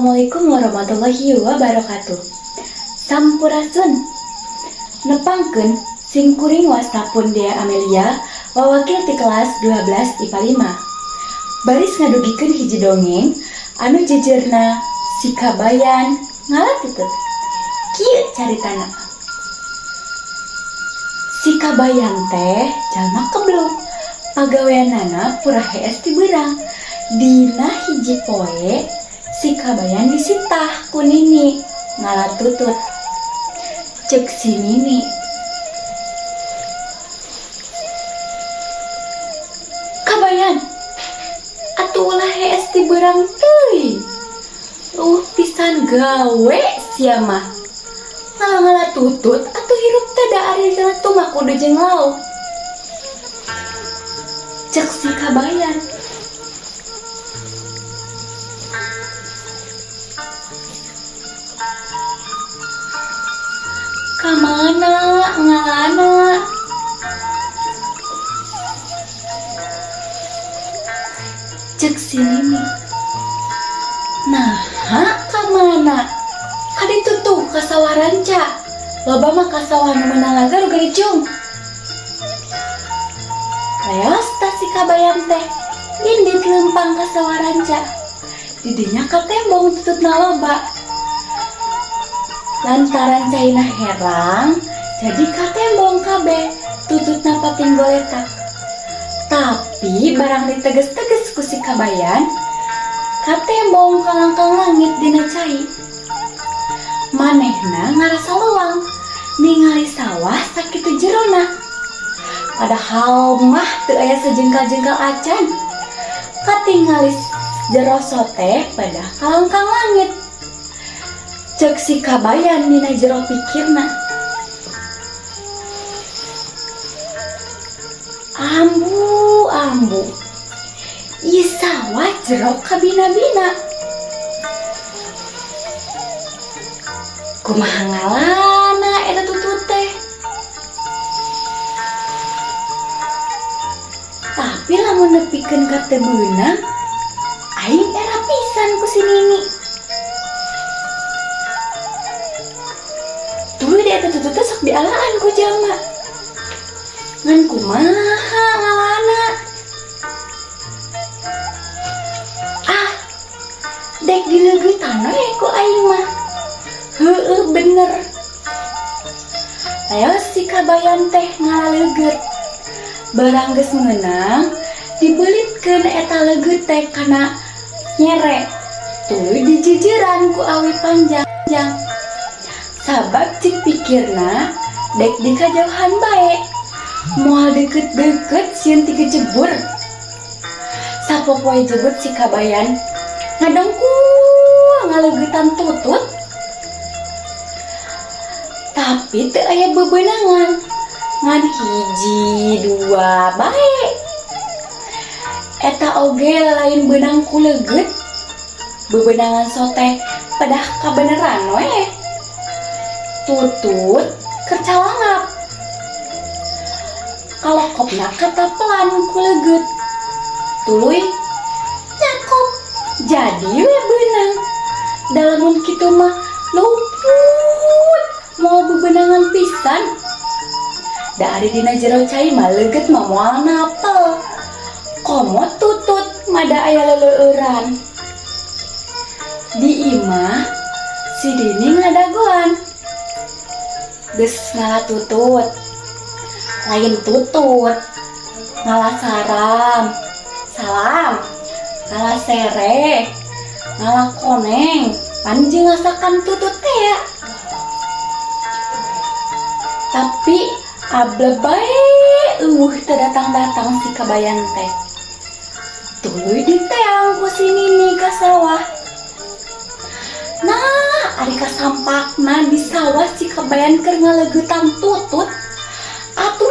Assalamualaikum warahmatullahi wabarakatuh. Sampurasun. Nepangkeun sim kuring wasta pun Dea Amelia, wawakil ti kelas 12 IPA 5. Baris ngadugikeun hiji dongeng anu jejerna si Kabayan ngala tutut. Kieu caritana. Si Kabayan teh jalma kebluk. Pagaweanana purah hees ti beurang. Dina hiji poe si Kabayan disitah ku Nini ngala tutut. Cek si Nini, "Kabayan, atuh ulah hees ti beurang teuing. Euweuh pisan gawe sia mah. Ngala-ngala tutut atuh hirup teh da ari atuh mah kudu jeung lauk." Cek si Kabayan. "Kamana ngalana?" Cek si Nini. "Naha kamana? Kaditu tuh ka sawah ranca. Loba mah ka sawah nu meunang lagar geuning cung." Leos tah si Kabayan teh indit leumpang ka sawah ranca. Didinya katembong tututna loba. Lantaran caina herang, jadi katembong kabeh tututna pating goletak. Tapi barang diteges-teges ku si Kabayan, katembong kalangkang langit dina cai. Manehna ngarasa lewang ningali sawah sakitu jerona. Padahal mah teu aya sajengkal-jengkal acan. Katingali jero sote pada kalangkang langit. Cek si Kabayan dina jero pikirna. "Ambu, ambu. Ieu sawah jero kabina-bina. Kumaha ngalana eta tutut teh? Tapi lamun nepikeun ka teu beunang, aing era pisan ku si Nini. Tuluy di eta tutut teh sok dialaan ku jalma. Ngan kumaha ngalana? Ah, dek dileugeutan we ku aing mah. Heueuh bener." Ayo si Kabayan teh ngala leugeut. Barang geus meunang, dibelitkeun eta leugeut teh kana nyere. Tuluy dijejeran ku awi panjang. Sabab cik pikirna dek di kajauhan bae. Moal deket-deket sieun tikecebur. Sapopoe jebut si Kabayan ngadengkul ngaleugeutan tutut. Tapi teu aya bebenangan. Ngan hiji dua bae. Eta oge lain beunang ku leugeut. Bebenangan sote pedah kabeneran we. Tutut kercalangap. Kalokopna katapelan ku leugeut. Tuluy nyakop jadi we beunang. Da lamun kitu mah luput moal bebenangan pisan. Da ari dina jero cai mah leugeut mah moal napel. Komo tutut mada aya leleueuran. Di imah si Dini ngadagoan. Geus ngala tutut. Lain tutut. Ngala saram. Salam. Ngala sereh. Ngala koneng. Pan jeung ngasakan tutut teh ya. Tapi able bae euweuh teu datang-datang si Kabayan teh. Tuluy diteang ku si Nini ka sawah. Nah, ari kasampakna di sawah si Kabayan keur ngaleugeutan tutut. Atuh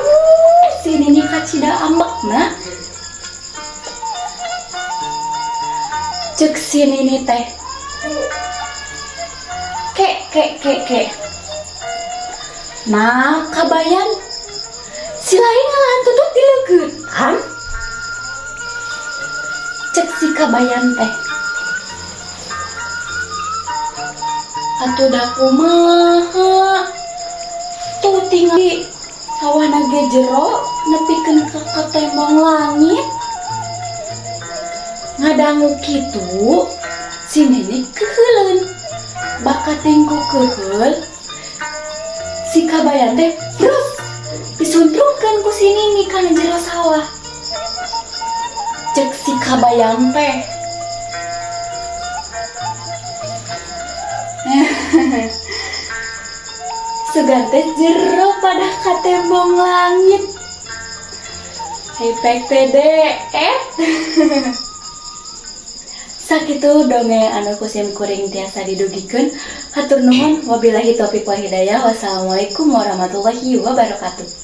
si Nini kacida ambekna. Cek si Nini teh. "Ke ke ke ke. Nah, Kabayan si lain ngalahan tutut dileugeutan." Cek si Kabayan teh. Atuh da kumaha? Tuh tingali sawahna ge jero nepikeun ka katembong langit. Ngadangu kitu, si Nini keuheuleun. Bakating ku keuheul, si Kabayan teh terus disuntrungkeun ku si Nini kana jero sawah. Cek si Kabayan teh, "Sugan teh jero pada katembong langit." Hei pek eh. Sakitu dongeng anu ku sim kuring tiasa didugikeun. Hatur nuhun, wabillahi taufiq wal hidayah. Wassalamualaikum warahmatullahi wabarakatuh.